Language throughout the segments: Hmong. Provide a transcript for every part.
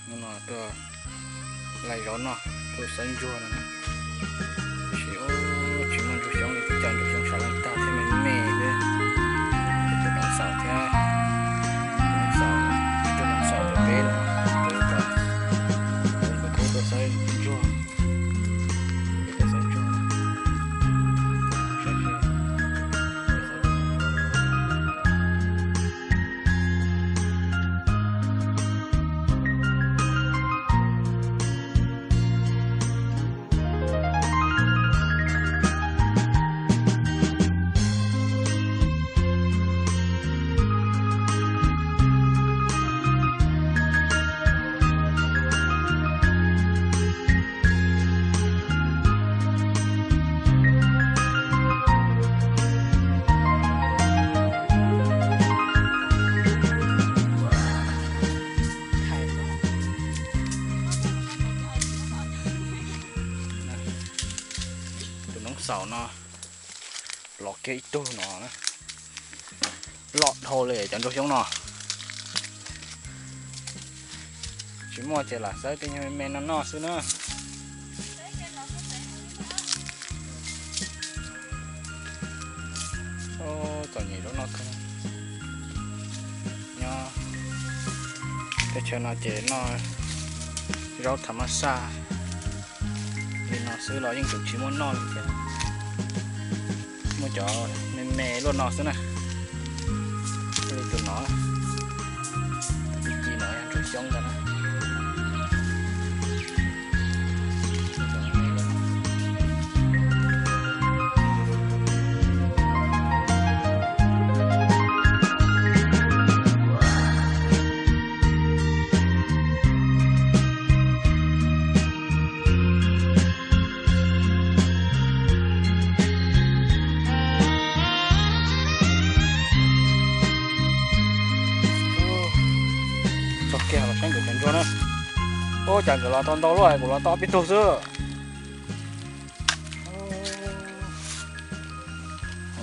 Hnub no tuaj laij zaub noj, tuaj xawb ntsuag no. Tab sis tsis muaj ntsuag xyoob li, twb coj ntsuag xyoob saum leej tag thiab me me xwb. Tus Noov Xaum thiab, Noov Xaum, tus Noov Xaum tus peb no, tus kom, tus kom tuaj xawb ntsuag, tuaj xawb ntsuag. Tus Noov Xaum no los kiag ib tug no na. Loj dhau li cov ntsuag xyoob no. Tsis muaj ces lam xawb tej nyuag me me no noj xwb na. Txom nyem zaub noj kawg. Nyob teb chaws no ces noj zaub tham mab saj li no xwb los yeej tseem tsis muaj noj li thiab. Muaj cov me me luaj no xwb na. Li tus no, tus ci ci no yog ntsuag xyoob ntag na. Txog kiag los saib nkawd cov ntsuag na. Ua cas nkawd los tau ntau luaj, kuv los tau ob peb tug xwb.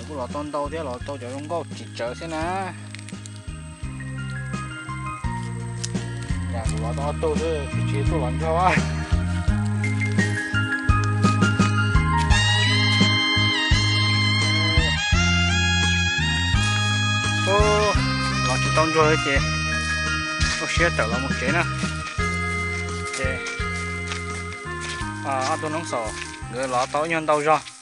Kuj los tau ntau thiab, los tau cov zoo nkauj tsis tsawv thiab na. Cas kuv los tau ob tug xwb, tsis tsis tuaj los ntsuag. Los tsis tau ntsuag ces ua siab tawm los mus tsev na. Ces ob tug Noov Xaum nkawd los tau ib nyuag ntau zog.